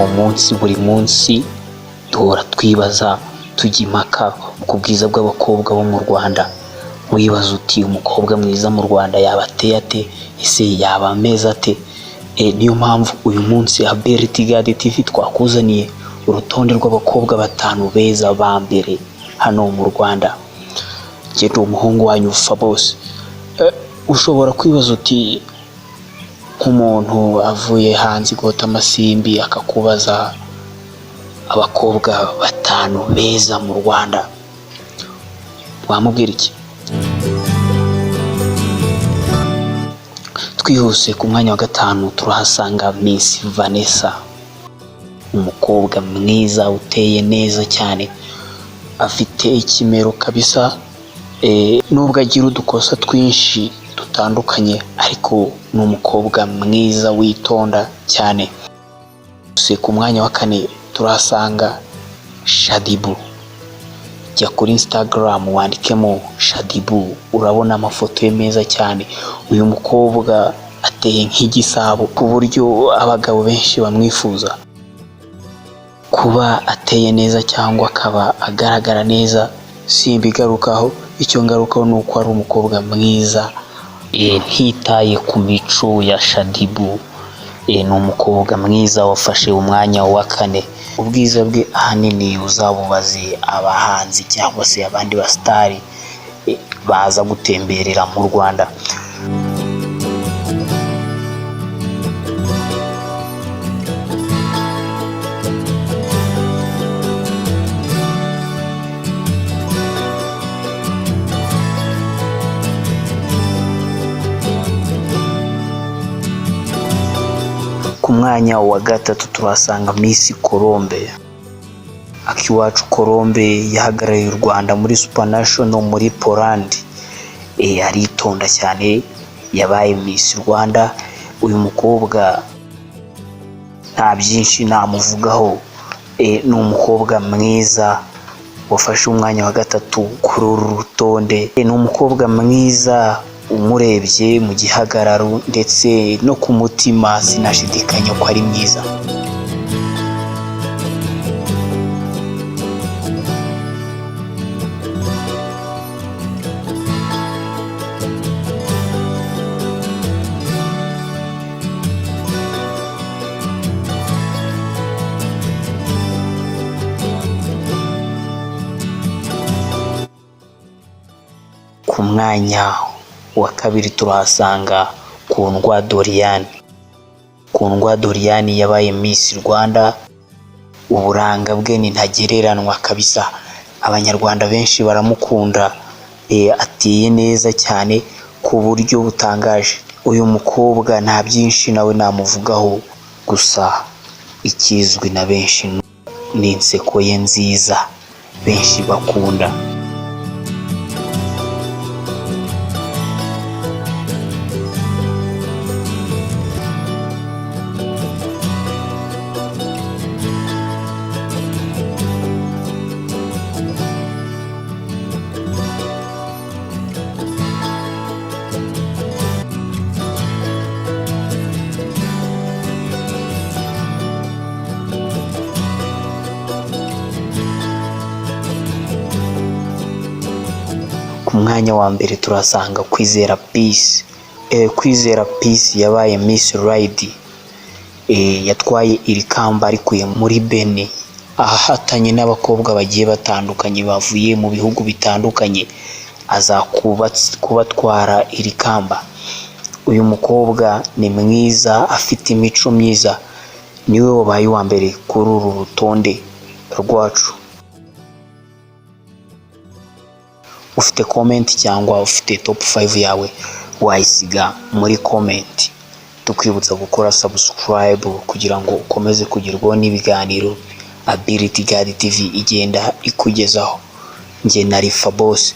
Umunsi buri munsi duhora twibaza, tujya impaka ku bwiza bw'abakobwa bo mu Rwanda. Wibaza uti: "Umukobwa mwiza mu Rwanda yaba ateye ate? Ese yaba ameze ate?" Niyo mpamvu uyu munsi Ability Guard TV twakuzaniye urutonde rw'abakobwa batanu beza ba mbere hano mu Rwanda. Njye ndi umuhungu wanyu Fabos. Ushobora kwibaza uti, nk'umuntu avuye hanze igota amasimbi akakubaza abakobwa batanu beza mu Rwanda, wamubwira iki? Twihuse, ku mwanya wa gatanu turahasanga Miss Vanessa, umukobwa mwiza uteye neza cyane, afite ikimero kabisa. Nubwo agira udukosa twinshi dutandukanye, ariko ni umukobwa mwiza witonda cyane. Ku mwanya wa kane turahasanga Shaddyboo. Jya kuri Instagram wandikemo Shaddyboo, urabona amafoto ye meza cyane. Uyu mukobwa ateye nk'igisabo, ku buryo abagabo benshi bamwifuza. Kuba ateye neza cyangwa akaba agaragara neza simbigarukaho, icyo ngarukaho ni uko ari umukobwa mwiza. Ntitaye ku mico ya Shaddyboo, ni umukobwa mwiza wafashe umwanya wa kane. Ubwiza bwe ahanini uzabubaze abahanzi cyangwa se abandi basitari baza gutemberera mu Rwanda. Ku mwanya wa gatatu turahasanga Miss Colombe. Akiwacu Colombe yahagarariye u Rwanda muri Supranational muri Poland. Aritonda cyane, yabaye Miss Rwanda. Uyu mukobwa nta byinshi namuvugaho, ni umukobwa mwiza wafashe umwanya wa gatatu kuri uru rutonde. Ni umukobwa mwiza, umurebye mu gihagararo ndetse no ku mutima sinashidikanya ko ari mwiza. Ku mwanya wa kabiri turahasanga Kundwa Doriane. Kundwa Doriane yabaye Miss Rwanda. Uburanga bwe ni ntagereranywa kabisa, Abanyarwanda benshi baramukunda. Ateye neza cyane ku buryo butangaje. Uyu mukobwa nta byinshi nawe namuvugaho, gusa ikizwi na benshi ni inseko ye nziza benshi bakunda. Ku mwanya wa mbere turasanga Kwizera Peace. Kwizera Peace yabaye Miss Ride. Yatwaye iri kamba arikuye muri Benin, ahatanye n'abakobwa bagiye batandukanye bavuye mu bihugu bitandukanye, aza kubatwara iri kamba. Uyu mukobwa ni mwiza, afite imico myiza, niwe wabaye uwa mbere kuri uru rutonde rwacu. Ufite comment cyangwa ufite top 5 yawe, wayisiga muri comment. Tukwibutsa gukora subscribe kugira ngo ukomeze kugerwaho n'ibiganiro Ability Guard TV igenda ikugezaho. Njye na Rifa Boss.